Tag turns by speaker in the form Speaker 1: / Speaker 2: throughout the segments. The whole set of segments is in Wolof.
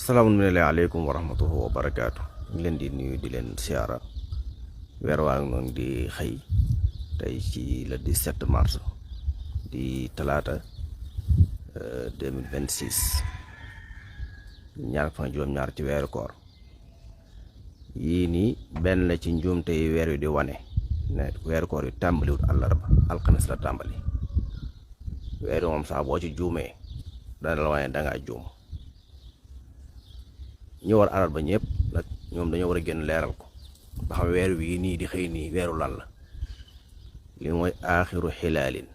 Speaker 1: Assalamualaikum warahmatullahi wabarakatuh. Ñu leen di nuyu di leen siyaara weer waa ngi noonu di xëy tey ci le 17 mars di talaata 2026 ñaar fan juróom-ñaar ci weeru koor yii nii benn la ci njuumte yi weer wi di wane ne weeru koor yi tàmbaliwut àllarba alxames la tàmbali. weer wi moom sax boo ci juumee dana la wane dangaa juum. ñu war àllarba ñëpp nag ñoom dañoo war a génn leeral ko ba xam weer wi nii di xëy nii weeru lan la. li mooy aaxiru xilaalin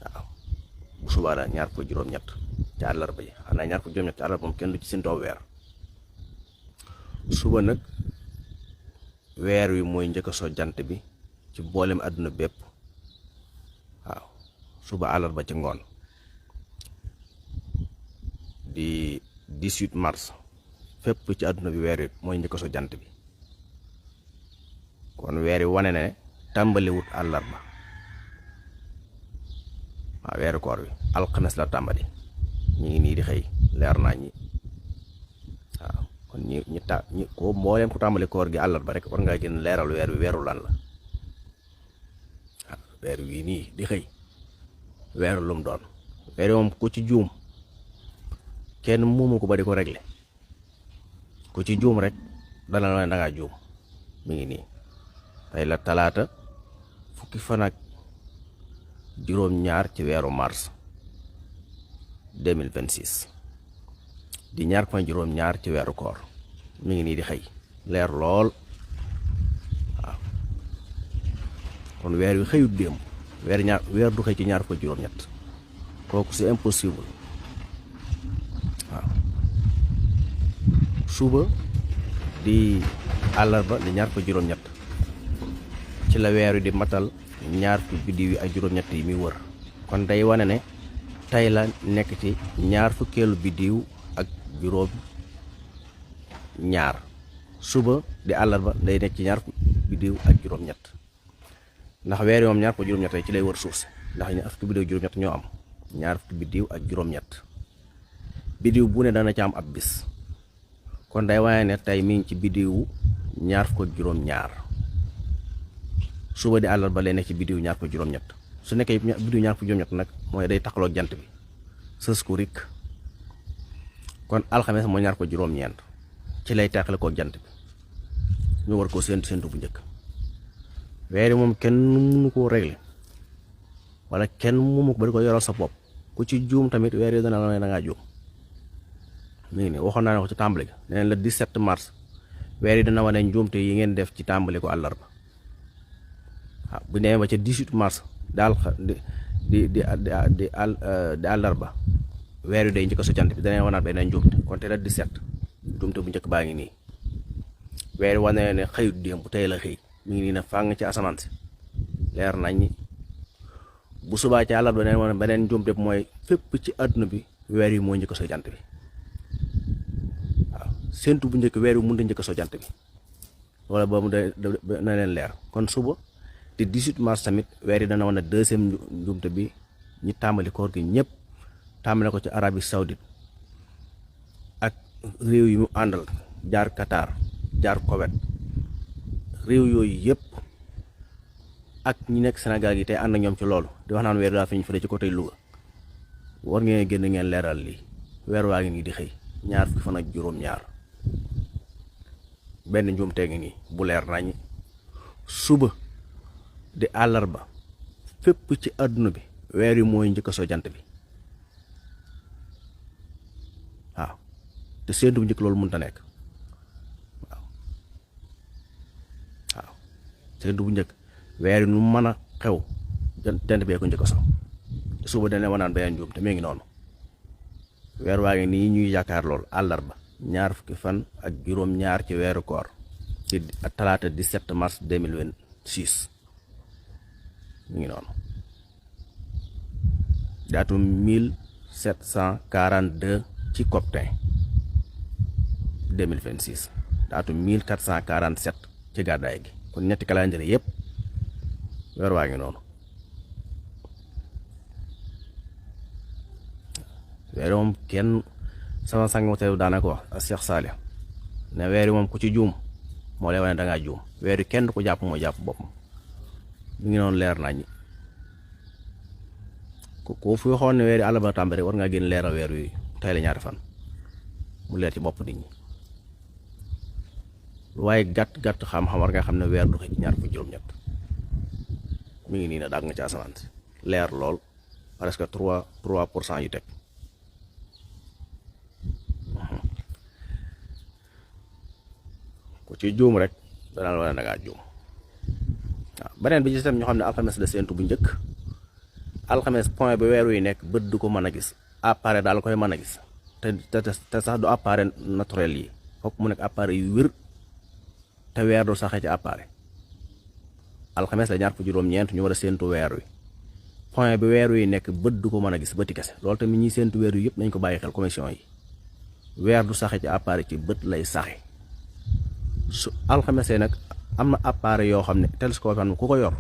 Speaker 1: waaw bu subaa daal ñaar fukk juróom-ñett ci àllarba ji xanaa ñaar fukk juróom-ñett ci àllarba moom kenn du ci sintoo weer. suba nag weer wi mooy njëkk a so jant bi ci boolem àdduna bépp waaw suba àllarba ci ngoon di 18 mars fépp ci àdduna bi weer wi mooy njëkk a so jant bi kon weer wi wane ne tàmbaliwut àllarba waaw weeru koor wi alxames la tàmbali ñu ngi nii di xëy leer naa ñi waaw kon ñi ko mbooleem ku tàmbali koor gi àllarba rek war ngaa gën leeral weer wi weeru lan la waaw weer wi nii di xëy weeru lum doon weer wi moom ku ci juum kenn moomu ko ba di ko réglé ku ci juum rek dana la dangaa juum mi ngi nii tey la talaata fukki fan ak juróom-ñaar ci weeru mars 2026 di ñaar fan juróom-ñaar ci weeru koor mi ngi nii di xëy leer lool waaw kon weer wi xëyut démb weer du xëy ci ñaar fan juróom-ñett kooku c'est impossible. suba di àllarba di ñaar fukki juróom-ñett ci la weer wi di matal ñaar fukki biddiw yi ak juróom-ñett yi muy wër kon day wane ne tey la nekk ci ñaar fukkeelu biddiw ak juróom-ñaar suba di àllarba day nekk ci ñaar fukki biddiw ak juróom-ñett ndax weer wi moom ñaar fukki juróom-ñett ci lay wër suuf si ndax ñaar fukki biddiw juróom-ñett ñoo am ñaar fukki biddiw ak juróom-ñett biddiw bu ne dana ci am ab bis. kon day waaye ne tey mi ngi ci biddiwu ñaar fukk ak juróom-ñaar suba di àllarba lay nekk ci biddiwu ñaar fukk ak juróom-ñett su nekkee biddiwu ñaar fukk ak juróom-ñett nag mooy day taxaloo jant bi sës ko rik kon alxames mooy ñaar fukk ak juróom-ñeent ci lay taxale koo jant bi ñu war koo séentu bu njëkk. weer yi moom kenn mënu koo régler wala kenn mënu ko ba di ko yoral sa bopp ku ci juum tamit weer yi dana la ne da ngaa juum. mi ngi nii waxoon naa ne ko ci tàmbali ga neneen le 17 mars weer yi dana wane njuumte yi ngeen def ci tàmbali ko àllarba waaw bu demee ba ca 18 mars daal di àllarba weer yi day njëkk a so jant bi dana wanaat beneen njuumte kon te la 17 njuumte bu njëkk baa ngi nii weer yi wane ne xëyut démb bu tey la xëy mi ngi nii ne fàng ci asamaan si leer nañ ñi bu subaa ci àllarba dana wane beneen njuumte mooy fépp ci àdduna bi weer yi moo njëkk a so jant bi séentu bu njëkk weer wi mënut a njëkk a so jant bi wala boobu na leen leer kon suba te 18 mars tamit weer yi dana wane deuxième njuumte bi ñi tàmbali koor gi ñëpp tàmbale ko ci Arabie Saoudite ak réew yi mu àndal jaar Qatar jaar Koweït réew yooyu yëpp ak ñi nekk Sénégal gi tey ànd ak ñoom ci loolu di wax naan weer daa fi ñu fële ci côté Louga war ngeen génn ngeen leeral lii weer waa ngi nii di xëy ñaar fukki fan ak juróom-ñaar benn njuumte ngi nii bu leer nañ suba di àllarba fépp ci àdduna bi weer yi mooy njëkk a so jant bi waaw te séentu bu njëkk loolu mënut a nekk waaw séentu bu njëkk weer yi nu mën a xew jant bee ko njëkk a so te suba dana wanaan beneen njuumte mi ngi noonu weer waa ngi nii ñuy yaakaar lool àllarba ñaar fukki fan ak juróom-ñaar ci weeru koor ci talaata 17 mars 2026 mi ngi noonu daatu 1742 ci Coptin 2026 daatu 1447 ci gàddaay gi kon ñetti calendrier yépp weer waa ngi noonu weer moom kenn sama sang mu teew daanaka wax ak Cheikh Salih ne weer yi moom ku ci juum moo lay wane da ngaa juum weer yi kenn du ko jàpp mooy jàpp boppam mi ngi noonu leer nañ ku fi waxoon ne weer yi àll ba tàmbali war ngaa génn leeral weer wi tey la ñaari fan mu leer ci bopp nit ñi waaye gàtt xam-xam war nga xam ne weer du xëj ñaar fukki juróom-ñett mi ngi nii ne daag nga ci asamaan si leer lool presque 3% yu teg ku ci juum rek danaa wala da ngaa juum waaw beneen bi ci tam ñoo xam ne alxames la séentu bu njëkk alxames point bi weer wi nekk bët du ko mën a gis appareil daal koy mën a gis te sax du appareil naturel yi fokk mu nekk appareil yu wér te weer du saxee ci appareil alxames la ñaar fukki juróom-ñeent ñu war a séentu weer wi point bi weer wi nekk bët du ko mën a gis bëti kese loolu tamit ñi séentu weer wi yëpp nañ ko bàyyi xel commission yi weer du saxe ci appareil ci bët lay saxe su alxamesee nag am na appareil yoo xam ne télescope am ku ko yor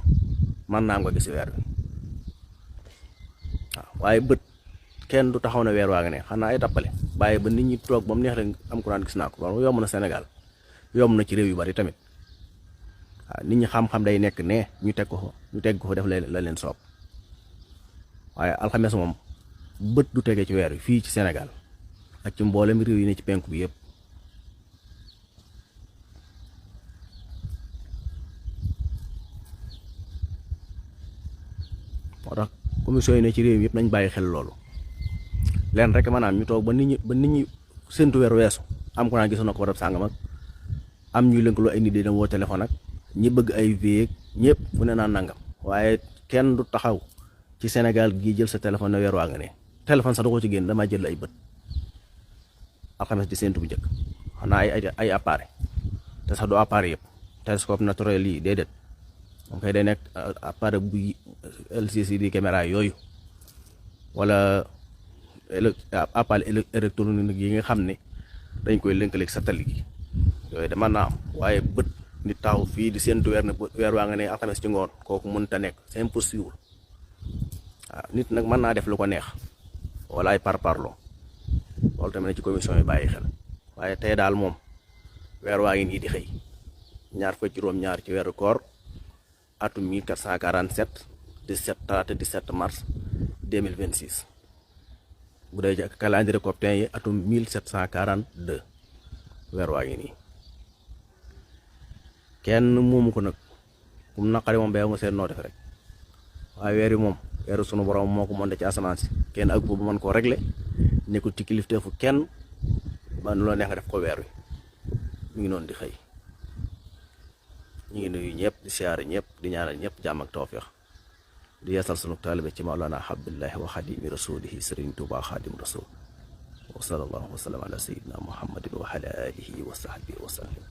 Speaker 1: mën naa am nga gis weer wi waaw waaye bët kenn du taxaw ne weer waa nga ne xanaa ay tappale bàyyi ba nit ñi toog ba mu neex rek am ku naan gis naa ko loolu yomb na Sénégal yomb na ci réew yu bari tamit waaw nit ñi xam-xam day nekk ne ñu teg ko fa def la leen soob waaye alxames moom bët du tege ci weer wi fii ci Sénégal ak ci mboolem réew yi ne ci penku bi yëpp moo tax commission yi ne ci réew yëpp nañ bàyyi xel loolu leen rek maanaam ñu toog ba nit ñi séntu weer weesu am ko naan gisoon na ko barab sàngam ak am ñuy lëkkaloo ay nit di dem woo téléphone ak ñi bëgg ay vie ñëpp fu ne naan nangam waaye kenn du taxaw ci Sénégal gii jël sa téléphone ne weer waa nga ne téléphone sax da ko ci génn damaa jël ay bët alxames di séntu bu njëkk xanaa ay appareil te sax du appareil yëpp télescope naturel yi déedéet moom kay day nekk appareil bu LCD caméra yooyu wala appareil électronique yi nga xam ne dañ koy lënkaleeg satellite gi yooyu de mën naa am waaye bët nit taxaw fii di séntu weer waa nga ne alxames ci ngoon kooku mënta nekk c'est impossible waaw nit nag mën naa def lu ko neex wala ay parparloo loolu tamit ne ci commission yi bàyyi xel waaye tey daal moom weer waa ngi nii di xëy ñaar fukki juróom-ñaar ci weeru koor atum 1447 17 mars 2026 bu dee ci calendrier coptin yi atum 1742 weer waa ngi nii kenn moomu ko nag kum naqari moom ba nga seet noo def rek waaye weer yi moom weeru sunu borom moo ko monte ci asamaan si kenn ak boobu mën koo régler nekkul ci kilifteefu kenn ba nu la neex nga def ko weer wi mi ngi noonu di xëy ñu ngi nuyu ñëpp di siyaare ñëpp di ñaanal ñëpp jàmm ak tawfiix di yeesal sunu taalibe ci Mawlana Abdullahi wa xadimi rasulihi Sëriñ Tuubaa xaadim rasul wa sallallahu wa sallam ala sayyidina Muhammadin wa ala alihi wa sahbihi wa sallam